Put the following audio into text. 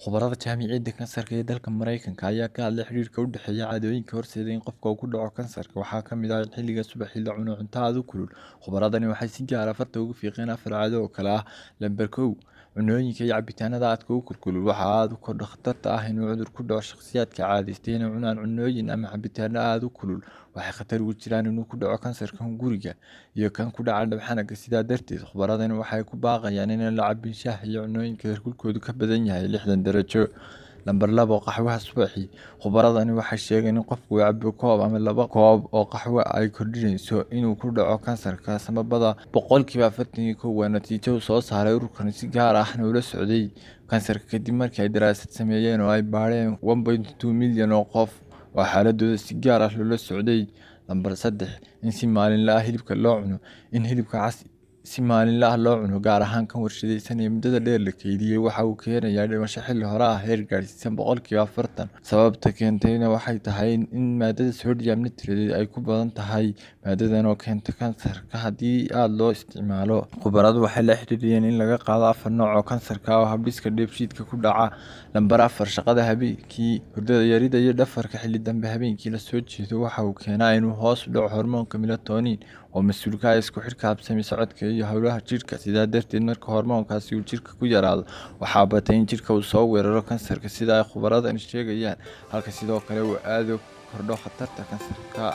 Khubarada Jaamacadda Kansarka ee dalka Mareykanka ayaa ka hadlay xiriirka u dhexeeya caadooyinka horseeda in qofka uu ku dhaco kansarka. Waxaa ka mid ah in xilliga subaxii la cuno cunto aad u kulul. Khubaradani waxay si gaar ah farta ugu fiiqeen afar caado oo kala ah: 1. Cunnooyinka iyo cabitaannada aadka u kulkulul. Waxaa aad u kordha khatarta ah inuu cudur ku dhaco shakhsiyaadka caadeystay inay cunaan cunnooyin ama cabitaanno aad u kulul. Waxay khatar ugu jiraan inuu ku dhaco kansarka hunguriga iyo kan ku dhaca dhabxanaga. Sidaa darteed, khubaradani waxay ku baaqayaan inaan la cabbin shaaha iyo cunnooyinka heerkulkoodu ka badan yahay 60 darajo. 2. Qaxwaha subaxii. Khubaradani waxay sheegeen in qofku uu cabbo koob ama laba koob oo qaxwo ah ay kordhinayso inuu ku dhaco kansarka sambabada 41%. Waa natiijo uu soo saaray ururkani si gaar ahna ula socday kansarka kadib markii ay daraasad sameeyeen oo ay baadheen 1.2 milyan oo qof oo xaaladooda si gaar ah loola socday. 3. In si maalinle ah hilibka loo cuno. In hilibka cas si maalinle ah loo cuno, gaar ahaan kan warshadaysan ee muddada dheer la keydiyey, waxa uu keenayaa dhimasho xilli hore ah heer gaadhsiisan 40%. Sababta keentayna waxay tahay in maadada sodium nitrate ay ku badan tahay maadadan oo keenta kansarka haddii aad loo isticmaalo. Khubaradu waxay la xiriiriyeen in laga qaado afar nooc oo kansarka ah oo habdhiska dheefshiidka ku dhaca. 4. Shaqada habeenkii. Hurdada yarida iyo dhafarka xilli dambe habeenkii la soo jeedo waxa uu keenaa inuu hoos u dhaco hormoonka melatonin oo mas'uul ka ah isku xidhka habsami socodka iyo hawlaha jidhka. Sidaa darteed, marka hormoonkaasi uu jidhka ku yaraado, waxaa batay in jidhka uu soo weeraro kansarka, sida ay khubaradani sheegayaan, halka sidoo kale uu aad u kordho khatarta kansarka.